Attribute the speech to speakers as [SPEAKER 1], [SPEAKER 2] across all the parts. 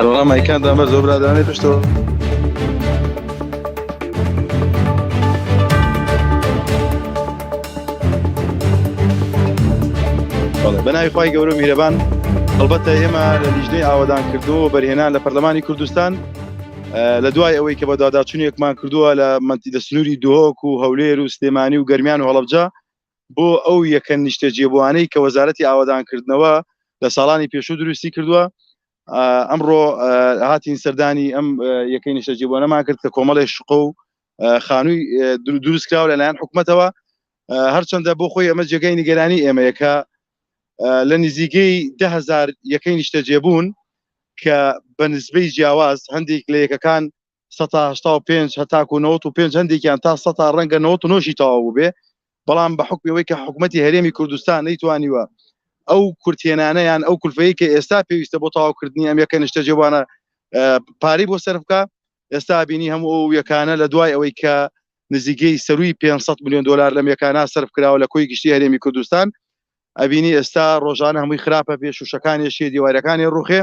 [SPEAKER 1] هەروەها مایکانتان بەرزەوە برادەرانی پشتەوە. بەڵێ بەناوی خوای گەورە و میهرەبان هەڵبەتە ئێمە لە لیژنەی ئاوەدانکردنەوە و بەرهێنان لە پەرلەمانی کوردستان لە دوای ئەوەی کە بەدواداچوونێکمان کردووە لە مەنتی لە سنووری دهۆک و هەولێر و سلێمانی و گەرمیان و هەڵەبجە بۆ ئەو یەکە نیشتەجێبووانەی کە وەزارەتی ئاوەدانکردنەوە لە ساڵانی پێشوو دروستی کردووە ئەمڕۆ هاتین سەردانی ئەم یەکەی نیشتەجێبووانەمان کرد کە کۆمەڵێک شقە و خانووی دروست کراوە لەلایەن حکومەتەوە هەرچەندە بۆ خۆی ئەمە جێگەی نیگەرانی ئێمەیە کە لە نزیکەی دههزار یەکەی نیشتەجێبوون کە بە نسبەی جیاواز هەندێک لە یەکەکان 85 هەتاکو 95 هەندێکیان تا سەتا ڕەنگە 99 تەواو بووبێ بەڵام بە حکمی ئەوەی کە حکوومەتی هەرێمی کوردستان نەیتوانیوە ئەو کورتێنانە یان ئەو کولفەیە کە ئێستا پێویستە بۆ تەواوکردنی ئەم یەکە نیشتەجێبووانە پارەی بۆ سەرف بکە ئێستا بینی هەموو ئەو یەکانە لە دوای ئەوەی کە نزیکەی سەروی 500 میلیۆن دلار لەم یەکانە سەرف کراوە لە کۆی گشتی هەرێمی کوردستان ئەبینی ئێستا ڕۆژانە هەمووی خراپە پێ شوشەکانی شێ دیوارەکانی ڕوخێ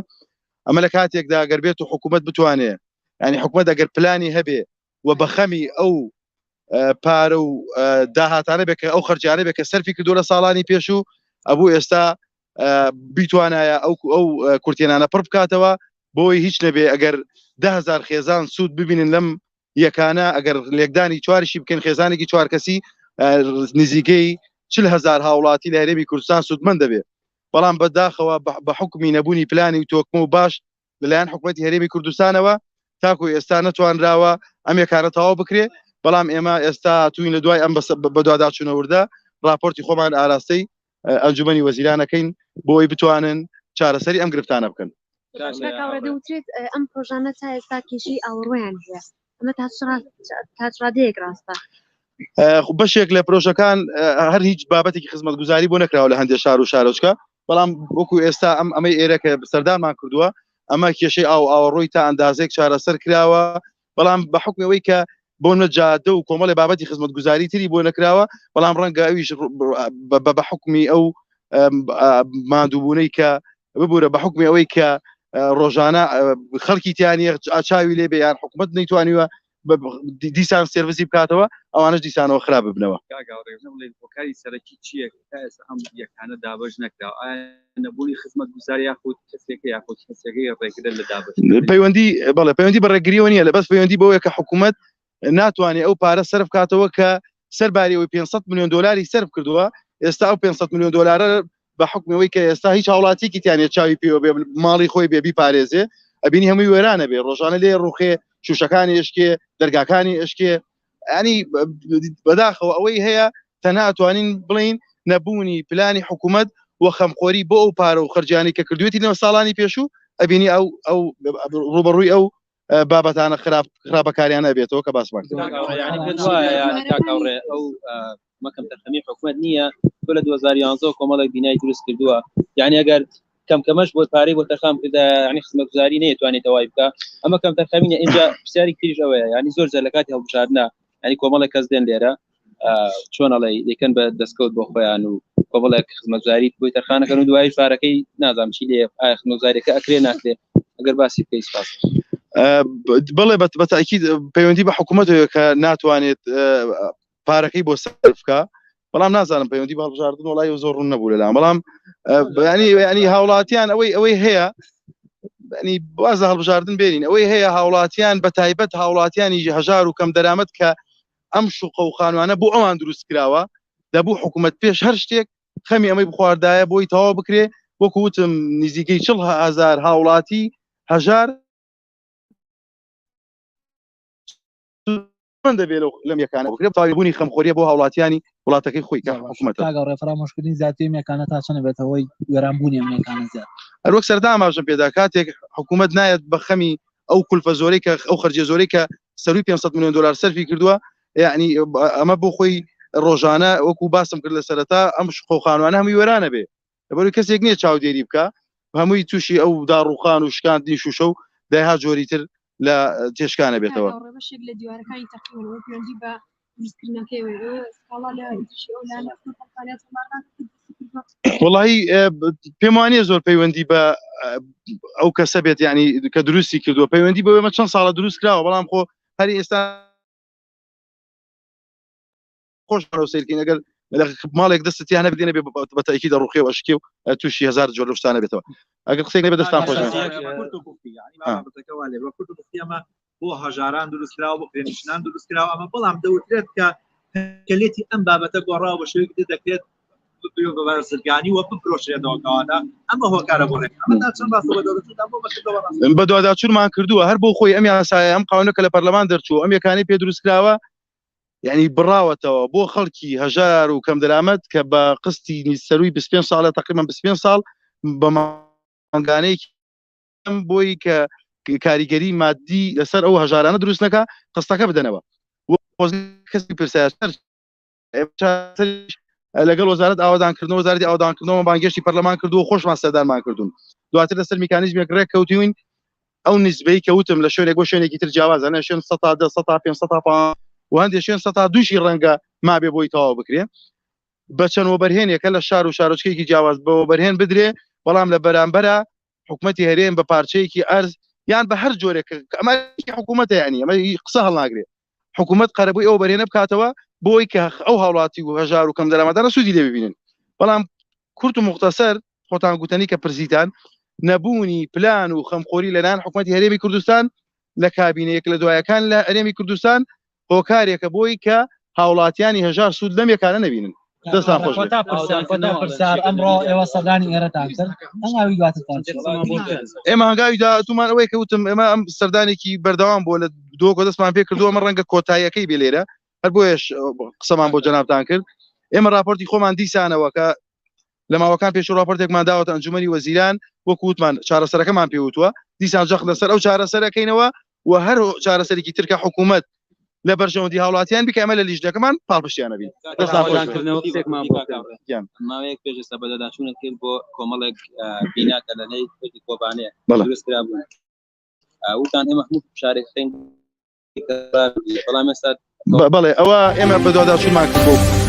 [SPEAKER 1] ئەمە لە کاتێکدا گەر بێت و حکوومەت بتوانێ ینی حکوومەت ئەگەر پلانی هەبێ و بەخەمی ئەو پارە و داهاتانە بێت کە ئەو خەرجانە بێت کە سەرفی کردو لە ساڵانی پێشوو ئەبوو ئێستا بیتوانایە ئەو ئەو کورتێنانە پڕ بکاتەوە بۆی هیچ نەبێ ئەگەر دههزار خێزان سوود ببینن لەم یەکانە ئەگەر لێکدانی چوارشی بکەن خێزانێکی چوار کەسی نزیکەی 4هزار هاوڵاتی لە هەرێمی کوردستان سوودمەند دەبێت بەڵام بەداخەوە بە حکومی نەبوونی پلانی و تۆکمە و باش لەلایەن حکومەتی هەرێمی کوردستانەوە تاکو ئێستا نەتوانراوە ئەم یەکانە تەواو بکرێ بەڵام ئێمە ئێستا توین لە دوای ئەم بەدواداچوونە وردە راپۆرتی خۆمان ئاراستەی ئەنجومەنی وەزیرانەکەین بۆی بتوانن چارەسەری ئەم گرفتانە بکەن.
[SPEAKER 2] دەوترێت ئەم پرۆژانە تا ئێستا کێشەی ئاوەڕۆیان هەیە ئەمە تا چ ڕادەیەک ڕاستە؟
[SPEAKER 1] بەشێک لە پرۆژەکان هەر هیچ بابەتێکی خزمەتگوزاری بۆ نەکراوە لە هەندێک شار و شارۆچکە بەڵام وەکو ئێستا ئەم ئەمەی ئێرە کە سەردانمان کردووە ئەمە کێشەی ئاو ئاوەڕۆی تا ئەندازێک چارەسەر کراوە بەڵام بە حکمەوەی کە بۆ نە جادە و کۆمەڵی بابەتی خزمەتگوزاری تری بۆ نەکراوە بەڵام ڕەنگە ئەویش بە حکمی ئەو ماندووبوونەی کە ببوورە بە حکمی ئەوەی کە ڕۆژانە خەڵکی تیانە چاوی لێ بێ یان حکوومەت نەیتوانیوە دیسان سێرڤسی بکاتەوە ئەوانش دیسانەوە خراپ ببنەوە
[SPEAKER 3] هۆکاری سەرەکی چییە تا ئێستا ئەم یەکانە دابەش نەکرا نەبوونی خزمەت گوزار یاخود کەسێکە یاخود کەسێکەی ڕێگرە لە دابەش
[SPEAKER 1] پەیوەندی بەڵێ پەیوەندی بە ڕێگریەوە نییە لە بەس پەیوەندی بەوەیە کە حکوومەت ناتوانێت ئەو پارە سەرف کاتەوە کە سەرباری ئەوەی 500 میلیۆن دلاری سەرف کردووە ئێستا ئەو 500 میلیۆن دلارە بە حکمەوەی کە ئێستا هیچ هاوڵاتیکی تیانە چاوی پێوە بێ ماڵی خۆی بێ بیپارێزێ ئەبینی هەمووی وێرانە بێ ڕۆژانە لێ ڕوخێ شوشەکانی ئشکێ دەرگاکانی ئشکێ ینی بەداخەوە ئەوەی هەیە تەنها توانین بڵین نەبوونی پلانی حکوومەت و خەمخۆری بۆ ئەو پارە و خەرجیانی کە کردوێتی لەو ساڵانی پێشوو ئەبینی ئەو ئەو ڕوبەڕووی ئەو بابەتانە خراپ خراپەکاریانە بێتەوە کە باسمان کرد.
[SPEAKER 3] ئەو مەکەم تەرخەمی حکومەت نییە تۆ لە 2011 کۆمەڵێک بینای دروست کردووە یعنی ئەگەر کەم کەمەش بۆ پارەی بۆ تەرخان کردا یعنی خزمەتگوزاری نەیتوانێت تەوای بکە ئەمە کەم تەرخەمی نیە اینجا پرسیاری تریش ئەوەیە یعنی زۆر جار لە کاتی هەڵبژاردنە یعنی کۆمەڵێک کەس دێن لێرە چۆن ئەڵێ دەکەن بە دەستکەوت بۆ خۆیان و کۆمەڵێک خزمەتگوزاری بۆی تەرخانەکەن و دوایی پارەکەی نازانم چی لێ ئایا خزمەتگوزاریەکە ئەکرێ ناکرێ ئەگەر باسی بکەی سپاس.
[SPEAKER 1] بڵێ بەتاکید پەیوەندی بە حکوومەتەوە کە ناتوانێت پارەکەی بۆ سەرف بکە بەڵام نازانم پەیوەندی بە هەڵبژاردن وڵی زۆر ڕوون نەبوو لەلام بەڵام ینی ینی هاوڵاتیان ئەوەی ئەوەی هەیە ینی باز لە هەڵبژاردن بێنین ئەوەی هەیە هاوڵاتیان بە تایبەت هاوڵاتیانی هەژار و کەم دەرامەت کە ئەم شوقە و خانوانە بۆ ئەوان دروست کراوە دەبوو حکوومەت پێش هەر شتێک خەمی ئەمەی بخواردایە بۆی تەواو بکرێ وەکو وتم نزیکەی 40 هزار هاوڵاتی هەژار دەبێت لەم یەکانە بکرێت تاویبوونی خەمخۆریە بۆ هاوڵاتیانی وڵاتەکەی خۆی کە حکوومەت
[SPEAKER 4] کاگەڕێ فەرامۆشکردنی زیاتری ئەم یەکانە تا چەند بێتە هۆی وێرانبوونی ئەم یەکانە زیات
[SPEAKER 1] هەروەک سەرەتا ئاماژەم پێدا کاتێک حکوومەت نایەت بە خەمی ئەو کولفە زۆرەی کە ئەو خەرجیە زۆرەی کە سەروی 500 میلیۆن دلار سەرفی کردووە یعنی ئەمە بۆ خۆی ڕۆژانە وەکو باسم کرد لە سەرەتا ئەم شقۆخانوانە هەمووی وێرانە بێ لەبەروی کەسێک نییە چاودێری بکە هەمووی تووشی ئەو داڕوخان و شکاندنی شوشە و دەها جۆری تر لە تێشکانە بێتەوە.
[SPEAKER 2] بەشێک لە دیوارەکانی تەقیون پەیوەندی بە دروستکردنەکەی سکاڵا لە دژی ئەو لایەنە کۆمپانیا تۆمار ناکات.
[SPEAKER 1] وڵی پێم وانە زۆر پەیوەندی بە ئەو کەسە بێت ینی کە دروستی کردووە، پەیوەندی بە ئێمە چەند ساڵە دروست کراوە، بەڵام خۆ هەری ئێستا خۆش سیرکەین ئەگەر ماڵێک دەستیان نەبدێنە بێ بە تاکی دەڕوخێ و ئەشکێ و تووشی هزار جۆر شتانە بێتەوە. ئەگەر قسەی نەبێت دەستان خۆش.
[SPEAKER 5] بۆ هەژاران دروستکراوە، بۆ کرێنشینان دروستکراوە ئەمە، بەڵام دەوترێت کە کەلێتی ئەم بابەتە گۆڕاوە بە شێوەیەکی تر دەکرێت بە بازرگانی و بفرۆشرێتەوە، کەواتە ئەمە هۆکارە بۆ ڕێک. ئەمە تا چەند ڕاستە؟ بە دەوڵەتدا بۆ بەکردەوە ڕاست؟
[SPEAKER 1] بەدواداچوونمان کردووە. هەر بۆ خۆی ئەم یاسایە، ئەم قانونە کە لە پەرلەمان دەرچوو، ئەم یەکانەی پێ دروستکراوە، یعنی بڕاوەتەوە بۆ خەڵکی هەژار و کەم دەرامەت کە بە قستی سەروی 25 ساڵە، تقریبا 25 ساڵ، بە مانگانەیەکی بۆی کە کاریگەری مادی لەسەر ئەو هەژارانە دروست نەکا قستەکە بدەنەوە. کەسی پرسیار لەگەڵ وەزارەت ئاوادانکردنەوە، وەزارەتی ئاوادانکردنەوە بانگێشتی پەرلەمان کردووە، خۆشمان سەردانمان کردوون، دواتر لەسەر میکانیزمێک ڕێک کەوتوین. ئەو نسبەی کە وتم لە شوێنێک بۆ شوێنێکی تر جیاوازە، نە شوێن 10%، 5%، 5% و هەندێک شوێن 2%شی ڕەنگە مابێ بۆی تەواو بکرێ. بە چەند وەبەرهێنێکە لە شار و شارۆچکێکی جیاواز بە وەبەرهێن بدرێ، بەڵام لە بەرامبەرە حکوومەتی هەرێم بە پارچەیەکی ئەرز یان بە هەر جۆرێک، ئەمە حکوومەتە، ینی ئەمە قسە هەڵناگرێ، حکوومەت قەرەبووی ئەو بەرهێنە بکاتەوە بۆی کە ئەو هاوڵاتی و هەژار و کەم دەرامەتانە سوودی لێ ببینن. بەڵام کورت و مختصر خۆتان گوتنی کە پرسیتان، نەبوونی پلان و خەمخۆری لەلایەن حکوومەتی هەرێمی کوردستان لە کابینەیەک لە دوایەکان لە هەرێمی کوردستان هۆکارێکە بۆی کە هاوڵاتیانی هەژار سوود لەم یەکانە نەبینن. دەستان خۆش بێت.
[SPEAKER 4] پرسیار، ئەمڕۆ ئێوە سەردانی ئێرەتان کرد، هەنگاوی دواترتان
[SPEAKER 1] ئێمە هەنگاوی داهاتوومان ئەوەی کە وتم، ئێمە ئەم سەردانێکی بەردەوام بۆ لە دۆکۆ دەستمان پێ کردووە، ئەمە ڕەنگە کۆتاییەکەی بێ لێرە، هەر بۆیەش قسەمان بۆ جەنابتان کرد. ئێمە راپۆرتی خۆمان دیسانەوە کە لە ماوەکان پێش راپۆرتێکمان داوەتە ئەنجومەنی وەزیران، وەکو وتمان چارەسەرەکەمان پێوتووە، دیسان جەخت لەسەر ئەو چارەسەرەکەینەوە و هەر چارەسەرێکی ترکە حکوومەت لە بەرژەوەندی هاوڵاتیان بکە، ئەمە لە لیژنەکەمان پاڵپشتیانە بین.
[SPEAKER 3] ماوەیەک پێش ئێستا بەدەداچوونت کرد بۆ کۆمەڵێک بینا کە لە نەی کۆبانێ دروست کرابوون، وتان ئێمە هەموو شارێک خەین، بەڵام ئێستا
[SPEAKER 1] بەڵێ ئەوە ئێمە بەدواداچوونمان کرد بۆ